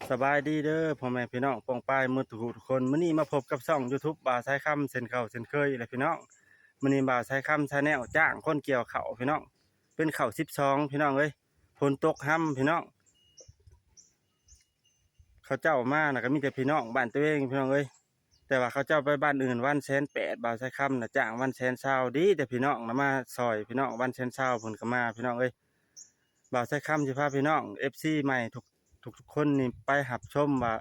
ສະບາຍດີເດີພໍ່ແມ່ພີ່ນ້ອງປ້ອງປາຍໝົດທຸກໆຄົນ. ມື້ນີ້ມາພົບກັບຊ່ອງ YouTube ບ່າວສາຍຄຳເຊັ່ນເກົ່າເຊັ່ນເຄີຍແຫຼະພີ່ນ້ອງ. ມື້ນີ້ບ່າວສາຍຄຳ Channel ຈ້າງຄົນກ່ຽວເຂົ້າພີ່ນ້ອງ. ເປັນເຂົ້າສິບສອງພີ່ນ້ອງເອີຍ. ຝົນຕົກຮຳພີ່ນ້ອງ. ເຂົາເຈົ້າມານະກໍມີແຕ່ພີ່ນ້ອງບ້ານຕົວເອງພີ່ນ້ອງເອີຍ. ແຕ່ວ່າເຂົາເຈົ້າໄປບ້ານອື່ນວັນແສນແປດ ບ່າວສາຍຄຳນະຈ້າງວັນແສນຊາວ. ດີແຕ່ພີ່ນ້ອງນະມາຊ່ອຍພີ່ນ້ອງ ວັນແສນຊາວເພິ່ນກໍມາພີ່ນ້ອງເອີຍ. ບ່າວສາຍຄຳຊິພາພີ່ນ້ອງ ເອັຟຊີ ໃໝ່ທຸກ ທຸກໆຄົນນີ້ໄປຮັບຊົມວ່າ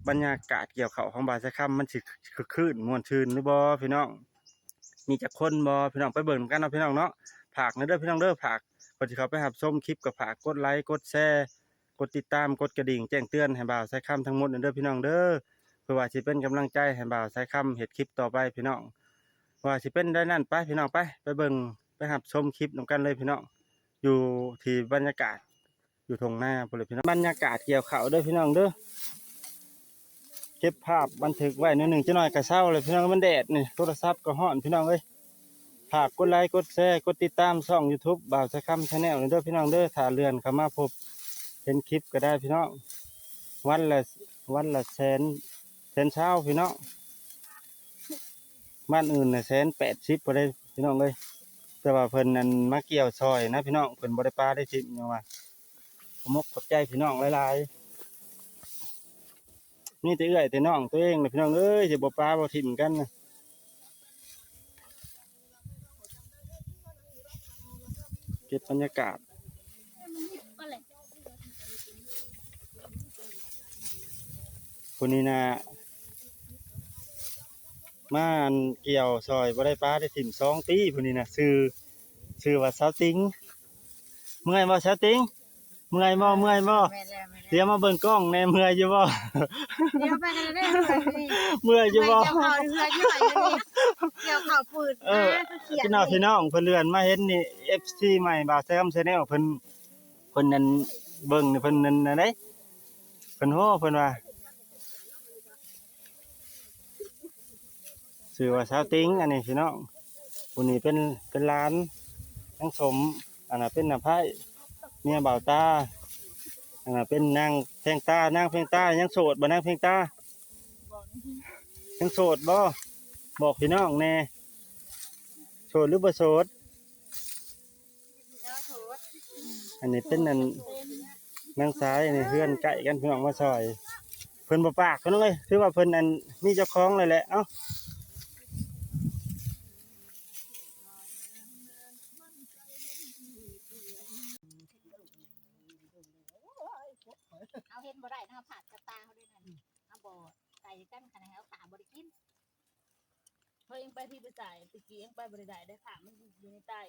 ບັນຍາກາດກ່ຽວເຂົ້າຂອງບ່າວສາຍຄຳມັນຊິຄຶກຄື້ນມ່ວນຊື່ນຫຼືບໍ່ພີ່ນ້ອງ. ມີຈັກຄົນບໍ່ພີ່ນ້ອງ ໄປເບິ່ງນຳກັນເນາະພີ່ນ້ອງເນາະ. ຝາກແດ່ເດີພີ່ນ້ອງເດີ ຝາກ ກ່ອນຊິເຂົ້າໄປຮັບຊົມຄລິບກໍຝາກກົດໄລ ກົດແຊ ກົດຕິດຕາມ ກົດກະດິ່ງແຈ້ງເຕືອນໃຫ້ບ່າວສາຍຄຳທັງໝົດແດ່ເດີພີ່ນ້ອງເດີ ເພື່ອວ່າຊິເປັນກຳລັງໃຈໃຫ້ບ່າວສາຍຄຳເຮັດຄລິບຕໍ່ໄປພີ່ນ້ອງ. ວ່າຊິເປັນໄດ້ນັ້ນ ໄປພີ່ນ້ອງ ໄປ ໄປເບິ່ງ ໄປຮັບຊົມຄລິບນຳກັນເລີຍພີ່ນ້ອງ. ຢູ່ທີ່ບັນຍາກາດຢູ່ທົ່ງນາພຸ້ນແຫຼະພີ່ນ້ອງ. ບັນຍາກາດກ່ຽວເຂົ້າເດີພີ່ນ້ອງເດີ. ເກັບພາບບັນທຶກໄວ້ໜ້ອຍໜຶ່ງ ຈັກໜ້ອຍກໍເຊົາແລ້ວພີ່ນ້ອງ. ມັນແດດນີ້ ໂທລະສັບກໍຮ້ອນພີ່ນ້ອງເອີຍ. ຝາກກົດໄລ ກົດແຊ ກົດຕິດຕາມຊ່ອງ YouTube ບ່າວສາຍຄຳ Channel ເດີພີ່ນ້ອງເດີ. ຖ້າເລື່ອນເຂົ້າມາພົບເຫັນຄລິບກໍໄດ້ພີ່ນ້ອງ. ວັນລະ ວັນລະແສນ ແສນຊາວພີ່ນ້ອງ. ບ້ານອື່ນນະແສນແປດສິບພຸ້ນເດ້ພີ່ນ້ອງເອີຍ. ແຕ່ວ່າເພິ່ນນັ້ນມາກ່ຽວຊ່ອຍນະພີ່ນ້ອງ ເພິ່ນບໍ່ໄດ້ປາໄດ້ຖິ້ມຫຍັງວ່າ. ຂໍຂອບອົກຂອບໃຈພີ່ນ້ອງຫຼາຍໆ. ມີແຕ່ເອື້ອຍແຕ່ນ້ອງຕົວເອງນະພີ່ນ້ອງເອີຍ ຊິບໍ່ປາບໍ່ຖິ້ມກັນນະ. ເກັບບັນຍາກາດ ຜູ້ນີ້ນະ ມາອັນກ່ຽວຊ່ອຍບໍ່ໄດ້ປາໄດ້ຖິ້ມສອງປີ ຜູ້ນີ້ນະ ຊື່ ຊື່ວ່າສາວຕິງ. ເມື່ອຍບໍ່ສາວຕິງ? ເມື່ອຍບໍ່? ເມື່ອຍບໍ່? ແມ່ນແລ້ວ ແມ່ນແລ້ວ. ດຽວມາເບິ່ງກ້ອງແດ່ ເມື່ອຍຢູ່ບໍ່? ດຽວໄປກັນເດີ ເມື່ອຍຢູ່ບໍ່? ເມື່ອຍຢູ່ບໍ່? ກ່ຽວເຂົ້າ ເມື່ອຍຢູ່ບໍ່? ກ່ຽວເຂົ້າປືດ ເອີ ມາຄືຂຽນ ພີ່ນ້ອງ ພີ່ນ້ອງເພິ່ນເລື່ອນມາເຫັນນີ້ ເອັຟຊີ ໃໝ່ ບ່າວແຊມ Channel ເພິ່ນ ເພິ່ນນັ້ນເບິ່ງ ເພິ່ນນັ້ນ ນັ້ນເດ້ ເພິ່ນໂຫ ເພິ່ນວ່າ ຊື່ວ່າສາວຕິງ ອັນນີ້ພີ່ນ້ອງ. ຜູ້ນີ້ເປັນ ເປັນຫຼານນາງສົມ ອັນນັ້ນເປັນນ້າໄພ້ ເມຍບ່າວຕາ ອັນນັ້ນເປັນນາງແພງຕາ. ນາງແພງຕາຍັງໂສດບໍ່? ນາງແພງຕາຍັງໂສດບໍ່? ບອກພີ່ນ້ອງແດ່ ໂສດຫຼືບໍ່ໂສດ? ອັນນີ້ເປັນອັນນາງຊາຍ ອັນນີ້ເຮືອນໃກ້ກັນພີ່ນ້ອງ ມາຊ່ອຍ. ເພິ່ນບໍ່ປາກພີ່ນ້ອງເອີຍ ຖືວ່າເພິ່ນອັນມີເຈົ້າຂອງແລ້ວແຫຼະ. ເອົ້າ ເຮົາເຫັນບໍ່ໄດ້ນະ ເຮົາຜາດກັບຕາເຮົາເດ້ນັ້ນ ເຮົາບໍ່ໄກກັນ ຄັນໃຫ້ເຮົາຂ້າບໍ່ໄດ້ກິນ. ເຮົາເອງໄປພີ້ໄປສາຍ ຕະກີ້ເອງໄປບໍ່ໄດ້ໄດ້ ຂ້າມັນຢູ່ໃນໃຕ້.